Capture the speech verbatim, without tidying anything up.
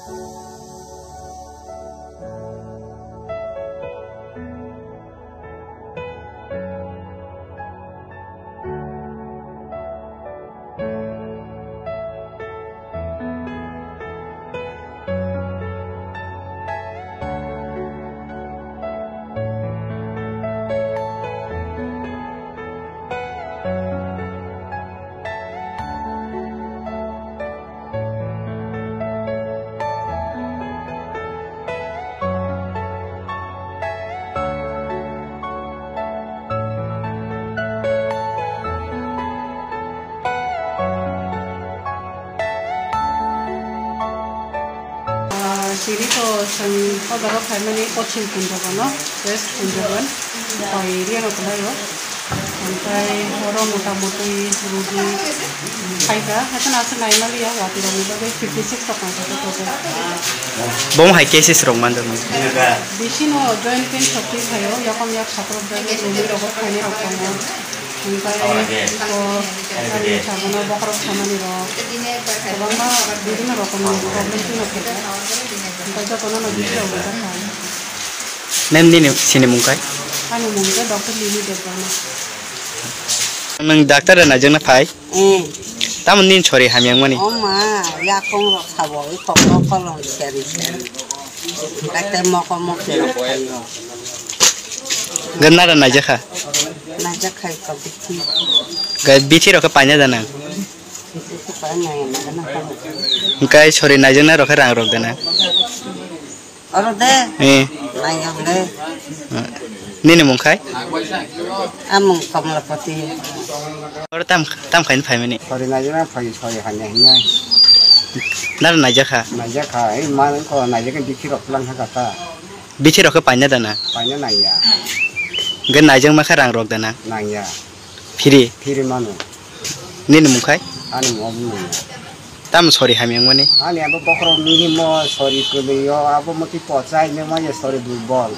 Ah, chini to chwng o jaga phaimani Pochim Kunjabano, West Kunjaban, bai area no kwlaio. Omotai oro mota moti rugi phaikha, haikhe no aswk naimaliya, watwi rokni bagwi fifty six rok tongkha total. Bo hai cases rok manjakmani. Bisino joint pain shokti phaio, yakung yak sakrok bai rumi rogo phainai rok tongo. Hwnkhai to ani sabono bokhorok samani rok kwbangma bibhinno rokomni problem phano phaikha. Hwnkhai jotono no bisi rok rijak kha. Ma'am, nini sini mung kai? Ani mung khe Doctor Lily Debbarma. Nwng doctor rok naijakna phai? Eh. Tamo nini sori hamya wngmani? O ma, yakung rok sabo, i kok rok kolong seri seri. Kaitai moko mokti rok khaio. Gwnara naijakha? Naijakha iko bithi. Ga bithi rok khe paina dana? Bithi khe paina dana. Hwnkhe sori naijakna rok khe rang rok dana? Oro de? Eh. Naijakle. Nini mung khai? Amung Komlapati. Oro tam, tam khaini phaimani? Sori naijakna phai, sori hamya hinai. Nara naijakha? Naijakha, ei ma ko naijakha bithi rok lang kha ta. Bithi rok khe paina dana? Paina nangya. Hwnkhe naijakma khe rang rok dana? Nangya. Phiri? Phiri mano. Nini mung khai? Ani mung obo nangya. Tamo sori hamya wngmani? Ani abo bokhorok mihimo sori kwlwio, abo motwi pochai nangma ya sori durbol.